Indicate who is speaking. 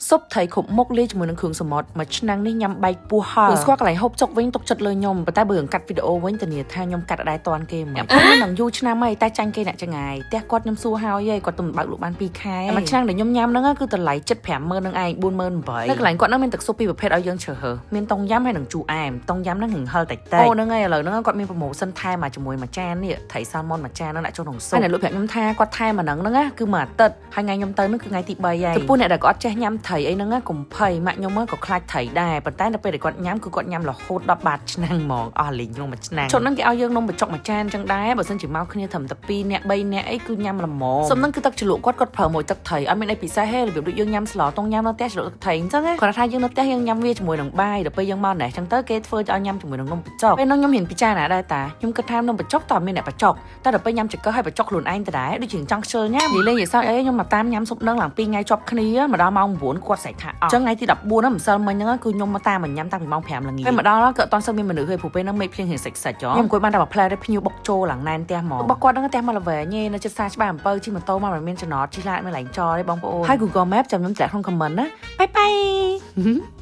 Speaker 1: ស៊ុបត្រីគ្រប់មុខលាយជាមួយនឹងគ្រឿងសមុទ្រមួយឆ្នាំងនេះញ៉ាំបែកពោះហើយស្គាល់កន្លែងហូបចុកវិញទុកចិត្តលើខ្ញុំប៉ុន្តែបើរឿងកាត់វីដេអូវិញធានាថាខ្ញុំកាត់អត់ដែរតាន់គេហ្មងខ្ញុំនឹងយូរឆ្នាំហើយតែចាញ់គេអ្នកចងាយផ្ទះគាត់ខ្ញុំសួរហើយគាត់ទំបើកលក់បាន2ខែមួយឆ្នាំងដែលខ្ញុំញ៉ាំហ្នឹងគឺតម្លៃ750,000នឹងឯង48,000នៅកន្លែងគាត់ហ្នឹងមានទឹកស៊ុបពីរប្រភេទឲ្យយើងជ្រើសរើសមានតុងយ៉ាំហើយនិងជូរអែមតុងយ៉ាំហ្នឹងហឹងហឹលតិចតិចអូហ្នឹងហើយឥឡូវហ្នឹងគាត់មាន promotion ថែមមកជាមួយមួយចាននេះត្រីសាល់ម៉ុនមួយចានហ្នឹងដាក់ចូលក្នុងស៊ុបហើយអ្នកលក់ប្រាប់ខ្ញុំថាគាត់ថែមអាហ្នឹងហ្នឹងណាគឺមួយអាទិត្យហើយថ្ងៃខ្ញុំទៅហ្នឹងគឺថ្ងៃទី3ហើយចំពោះអ្នកដែលគាត់ចេះញ៉ាំត្រីអីហ្នឹងណាកុំភ័យម៉ាក់ខ្ញុំក៏ខ្លាចត្រីដែរប៉ុន្តែនៅពេលដែលគាត់ញ៉ាំគឺគាត់ញ៉ាំរហូតដល់បាតឆ្នាំងហ្មងអស់លីងក្នុងមួយឆ្នាំងឈុតហ្នឹងគេឲ្យយើងនំបញ្ចុកមួយចានចឹងដែរបើសិនជាមកគ្នាត្រឹមតែ2នាក់3នាក់អីគឺញ៉ាំល្មមសុំហ្នឹងគឺទឹកជ្រលក់គាត់គាត់ប្រើមួយទឹកត្រីអត់មានអីពិសេសទេរបៀបដូចយើងញ៉ាំស្លតុងញ៉ាំនៅផ្ទះជ្រលក់ទឹកត្រីអញ្ចឹងគាត់ថាយើងនៅផ្ទះយើងញ៉ាំវាជាមួយនឹងបាយដល់ពេលយើងមកណេះចឹងទៅគេធ្វើឲ្យញ៉ាំជាមួយនឹងនំបញ្ចុកពេលហ្នឹងខ្ញុំហ៊ានពិចារណាដែរតាខ្ញុំគិតថានំបញ្ចុកតើមានអ្នកបញ្ចុកតែដល់ពេលញ៉ាំចង្កឹះហើយបញ្ចុកខ្លួនឯងដដែលដូចជាចង់ខ្ជិលញ៉ាំនិយាយលេងនិយាយសើចអីខ្ញុំមកតាមញ៉ាំស៊ុបហ្នឹងឡើង2ថ្ងៃជាប់គ្នាមកដល់ម៉ោង9គាត់ស្រែកថាអស់ចឹងថ្ងៃទី14ហ្នឹងម្សិលមិញហ្នឹងគឺខ្ញុំមកតាមមកញ៉ាំតាំងពីម៉ោង5ល្ងាចពេលមកដល់ក៏អត់ទាន់សូវមានមនុស្សទេព្រោះពេលហ្នឹងមេឃភ្លៀងរៀងសិចសិចចខ្ញុំអង្គុយបានតែមួយផ្លែទេភ្ញៀវបុកចូលឡើងណែនផ្ទះហ្មងរបស់គាត់ហ្នឹងផ្ទះមកល្វែងទេនៅជិតផ្សារច្បារអំពៅជិះម៉ូតូមកមិនមានចំណតជិះឡានមានកន្លែងចរទេបងប្អូនហើយ Google Map ចាំខ្ញុំតម្លាក់ក្នុង comment ណាbye bye.